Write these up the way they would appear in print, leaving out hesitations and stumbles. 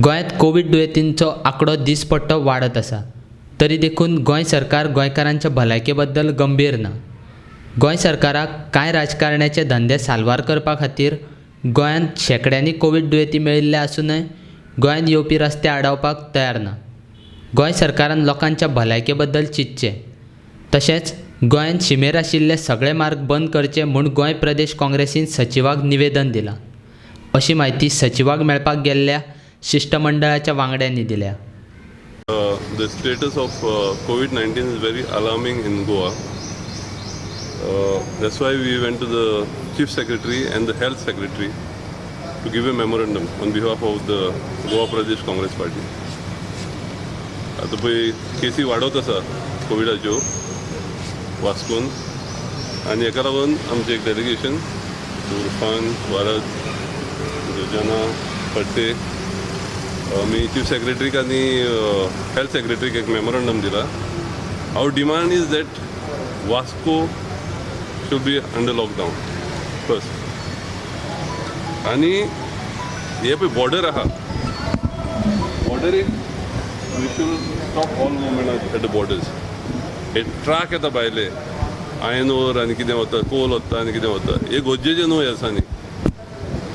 गोंयांत कोवीड दुयेंतींचो आंकडो दिसपट्टो वाडत आसा, तरी देखून गोंय सरकार गोंयकारांच्या भलायके बद्दल गंभीर ना. गोंय सरकाराक कांय राजकारण्याचे धंदे साल्वार करपा खातीर गोंयांत शेंकड्यांनी कोवीड दुयेंती मेळिल्ले आसूनय गोंयांत येवपी रस्ते आडावपाक तयार ना. गोंय सरकारान लोकांच्या भलायके बद्दल चिंतचें, तशेंच गोंयांत शिमेर आशिल्ले सगळे मार्ग बंद करचे म्हूण गोंय प्रदेश काँग्रेसीन सचिवाक निवेदन दिलां, अशी म्हायती सचिवाक मेळपाक गेल्ल्या शिश्टमंडळाच्या वांगड्यांनी दिल्या. The status of COVID-19 is very alarming in Goa. That's why we went to the Chief Secretary and the Health Secretary to give a memorandum on behalf of the Goa Pradesh Congress Party. आतां पळय केसी वाडत आसा कोविडाच्यो वास्कोन आनी हेका लागून आमचें एक डेलिगेशन उर्फान वरद जना फडते आमी चीफ सेक्रेटरीक आनी हेल्थ सेक्रेटरीक एक मेमोरंडम दिला. Our demand is that Vasco should be under lockdown first. आनी हे पळय बॉर्डर आहा, बॉर्डरीक we should stop all movement at the borders. हे ट्रक येता भायले आयन ओर आनी कितें वता, कोल वता आनी कितें वता, हे गरजेचें न्हू ह्या दिसांनी.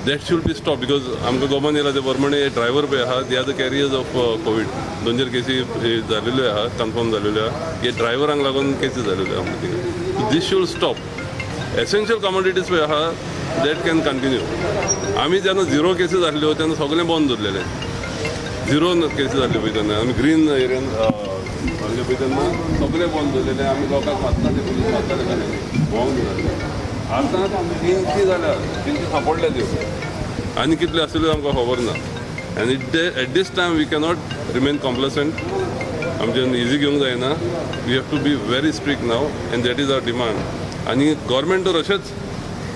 That should be stop because आमकां गोमान येयला ते प्रमाणे हे ड्रायव्हर पळय आहा, they are the carriers of COVID. दोन चार केसी जालेल्यो आहा, कन्फर्म जालेल्यो आहा, हे ड्रायव्हरांक लागून केसी जालेल्यो आहा थिंगा. This should stop. Essential commodities पळय आहा that can continue. आमी जेन्ना झिरो केसीस आसल्यो तेन्ना सगळें बंद दवरलेलें, झिरो केसीस आसल्यो पळय तेन्ना आमी ग्रीन एरियान आसल्यो पळय तेन्ना सगळें बंद दवरलेलें. आमी लोकांक मारताले, पुलीस मारताले, भोंवंक दिनासले. आतां 300 जाल्या, 300 सांपडल्या त्यो आनी कितल्यो आसल्यो आमकां खबर ना. आनी at this time we cannot remain complacent. आमच्यान इजी घेवंक जायना. We have to be very strict now and that is our demand. आनी गव्हर्मेंट तर अशेंच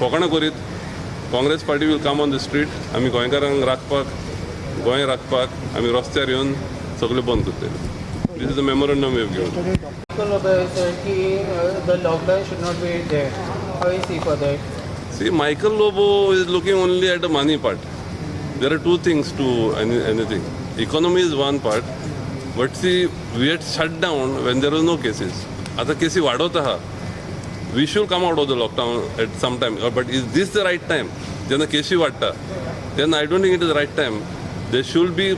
फकाणां करीत Congress party will come on the street. आमी गोंयकारांक राखपाक, गोंय राखपाक आमी रस्त्यार येवन सगळें बंद करतले. This is the memorandum we have given. The lockdown should not be there. How you see for that? See, Michael Lobo is looking only at the money part. There are two things to anything. Economy is one part, but see, we had shut down when there was no cases. आता केसी वाडत आहा. We should come out of the lockdown at some time. But is this the right time? जेन्ना केसी वाडटा तेन्ना I don't think it is the right time. There should be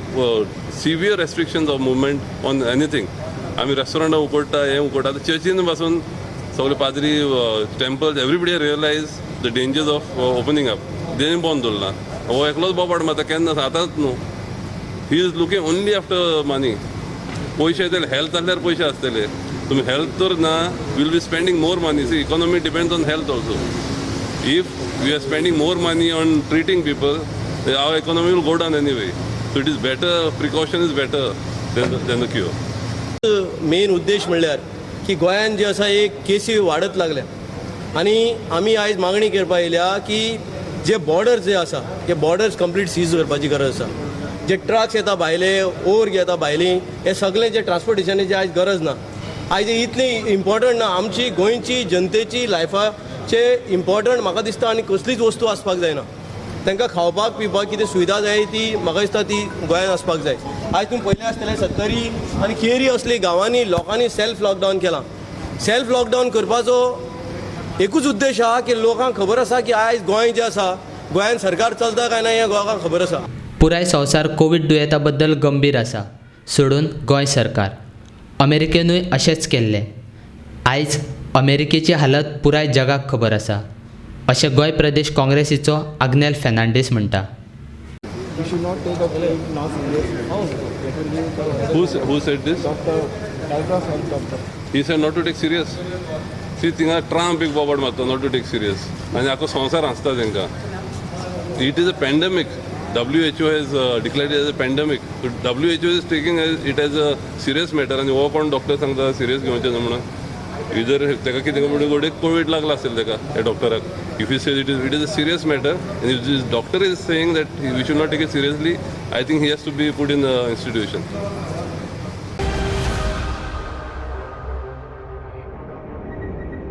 severe restrictions of movement on anything. आमी रेस्टॉरंटां उकडटा, हें उकडटा, आतां चर्चीन पासून सगळे पाद्री, temples, everybody realise the dangers of opening up. तेणी बंद दवरला. हो एकलोच बोबाड मारता केन्ना आतांच न्हू. He is looking only after money. पयशे येतले, हेल्थ आसल्यार पयशे आसतले. तुमी हेल्थ तर ना, will be spending more money. See, economy depends on health also. If we are spending more money on treating people, our economy will go down anyway. So it is better, precaution is better than the cure. Main उद्देश म्हणल्यार की गोंयान जे आसा एक केसी वाडत लागल्या आनी आमी आयज मागणी करपा येयल्या की जे बॉर्डर्स जे आसा ते बॉर्डर्स कंप्लीट सीज करपाची गरज आसा. जे ट्रक्स येता भायले, ओर येता भायली, हे सगळे जे ट्रान्सपोर्टेशनाची आयज गरज ना. आयज इतली इम्पॉर्टंट ना आमची गोंयची जनतेची लायफाचे इम्पॉर्टंट म्हाका दिसता आनी कसलीच वस्तू आसपाक जायना. तांकां खावपाक पिवपाक कितें सुविधा जाय ती म्हाका दिसता ती गोंयांत आसपाक जाय. आयज तुमी पयलें आसतलें सत्तरी आनी केरी असली गांवांनी लोकांनी सेल्फ लॉकडावन केलां. सेल्फ लॉकडावन करपाचो एकूच उद्देश आहा की लोकांक खबर आसा की आयज गोंय जें आसा गोंयांत सरकार चलता काय ना हें लोकांक खबर आसा. पुराय संवसार कोवीड दुयेंता बद्दल गंभीर आसा, सोडून गोंय सरकार. अमेरिकेनूय अशेंच केल्लें. आयज अमेरिकेची हालत पुराय जगाक खबर आसा, अशें गोंय प्रदेश काँग्रेसीचो आग्नेल फेर्नांडीस म्हणटा. We should not take a COVID now seriously. It will be Who said this? Doctor, Director of Health Doctor. He said not to take serious. See, थिंगा ट्रम्प एक बोबाड मारता not to take serious. आनी आख्खो संवसार हांसता तांकां. It is a pandemic. WHO has declared it as a pandemic. So WHO is taking it as a serious matter. आनी हो कोण डॉक्टर सांगता सिरियस घेवचें न्हू म्हणून. इधर ताका कितें म्हणून घडये कोवीड लागला आसतलें ताका ह्या डॉक्टराक. If he says it is a serious matter and if this doctor is saying that we should not take it seriously, I think he has to be put in the institution.